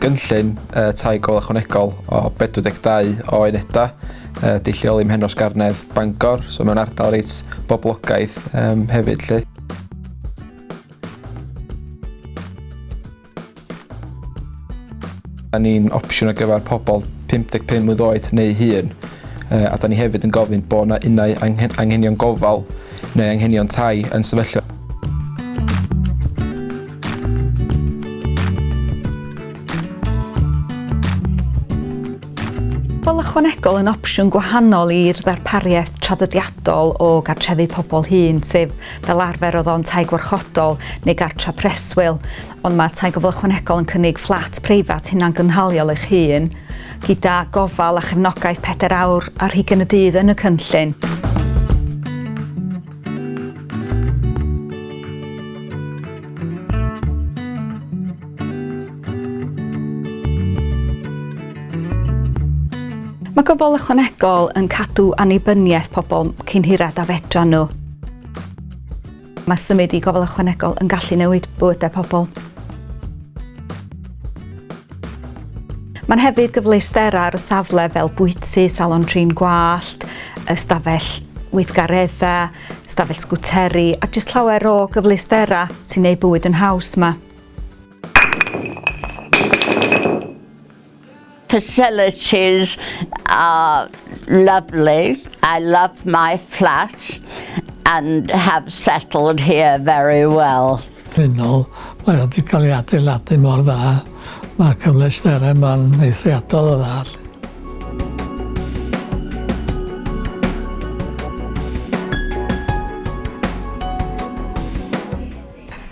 gynllun uh, tai gofal ychwanegol o 42 o unedau, uh, di lleoli ym Mhenrhos Garnedd, Bangor, so mewn ardal reit boblogaidd um, hefyd 'lly. Da ni'n opsiwn ar gyfer pobl 55 mlwydd oed neu hŷn, a da ni hefyd yn gofyn bod yna unai anghenion gofal neu anghenion tai yn sefyllfa. Gofal ychwanegol yn opsiwn gwahanol i'r ddarpariaeth traddodiadol o gartrefi pobl hŷn, sef fel arfer oedd o'n tai gwarchodol neu gartre preswyl, ond mae tai gofal ychwanegol yn cynnig fflat preifat hunangynhaliol eich hun, gyda gofal a chefnogaeth pedair awr ar hugain y dydd yn y cynllun. Mae gofal ychwanegol yn cadw annibyniaeth pobl cyn hired a fedra nhw. Mae symud i gofal ychwanegol yn gallu newid bywydau pobl. Mae'n hefyd gyfleusterau ar y safle fel bwyty, salon trin gwallt, ystafell weithgareddau, ystafell sgwteri a jyst llawer o gyfleusterau sy'n neud bywyd yn haws 'ma. Facilities are lovely. I love my flat and have settled here very well. Rhynol, mae o wedi cael ei adeiladu mor dda. Mae'r cyfleusterau yma'n eithriadol o dda.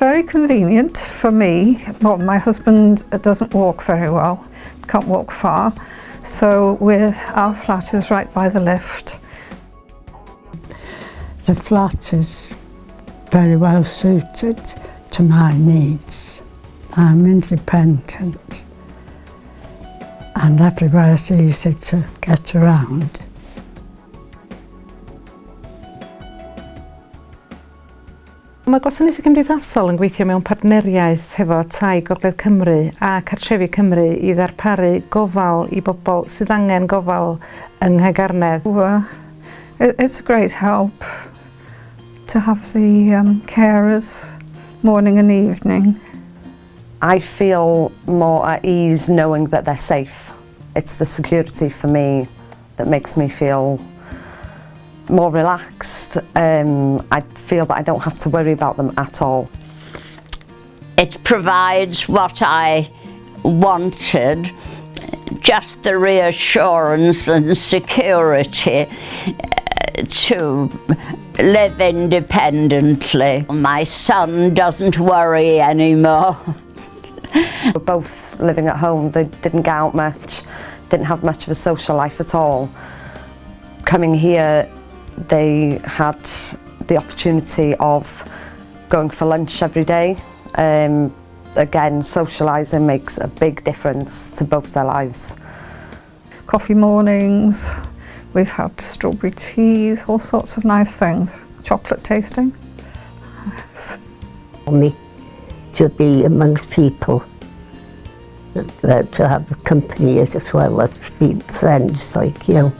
Very convenient for me. Well, my husband doesn't walk very well, can't walk far, so we're, our flat is right by the lift. The flat is very well suited to my needs. I'm independent and everywhere's easy to get around. Mae Gwasanaethau Cymdeithasol yn gweithio mewn partneriaeth hefo Tai Gogledd Cymru a Cartrefi Cymru i ddarparu gofal i bobl sydd angen gofal yng Nghaegarnedd. It's a great help to have the um, carers morning and evening. I feel more at ease knowing that they're safe. It's the security for me that makes me feel more relaxed. Um, I feel that I don't have to worry about them at all. It provides what I wanted, just the reassurance and security eh, to live independently. My son doesn't worry anymore. We're both living at home, they didn't get out much, didn't have much of a social life at all. Coming here, they had the opportunity of going for lunch every day. Um, again, socialising makes a big difference to both their lives. Coffee mornings, we've had strawberry teas, all sorts of nice things. Chocolate tasting. For me to be amongst people, to have company as well as be friends like you.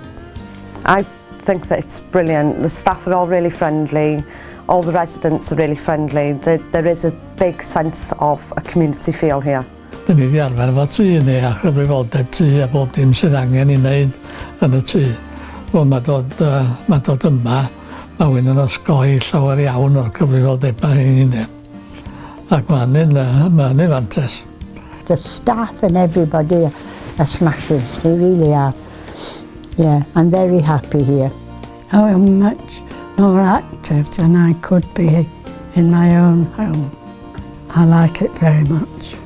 I think that it's brilliant. The staff are all really friendly. All the residents are really friendly. There, there is a big sense of a community feel here. Dyn ni wedi arfer efo tŷ ni a chyfrifoldeb tŷ a bob dim sydd angen i wneud yn y tŷ. Wel, mae dod, uh, mae dod yma, mae wyn yn osgoi llawer iawn o'r cyfrifoldebau i ni. Ac mae hynny'n uh, mae hynny'n fantes. The staff and everybody are smashing. They really are. Yeah, I'm very happy here. Oh, I'm much more active than I could be in my own home. I like it very much.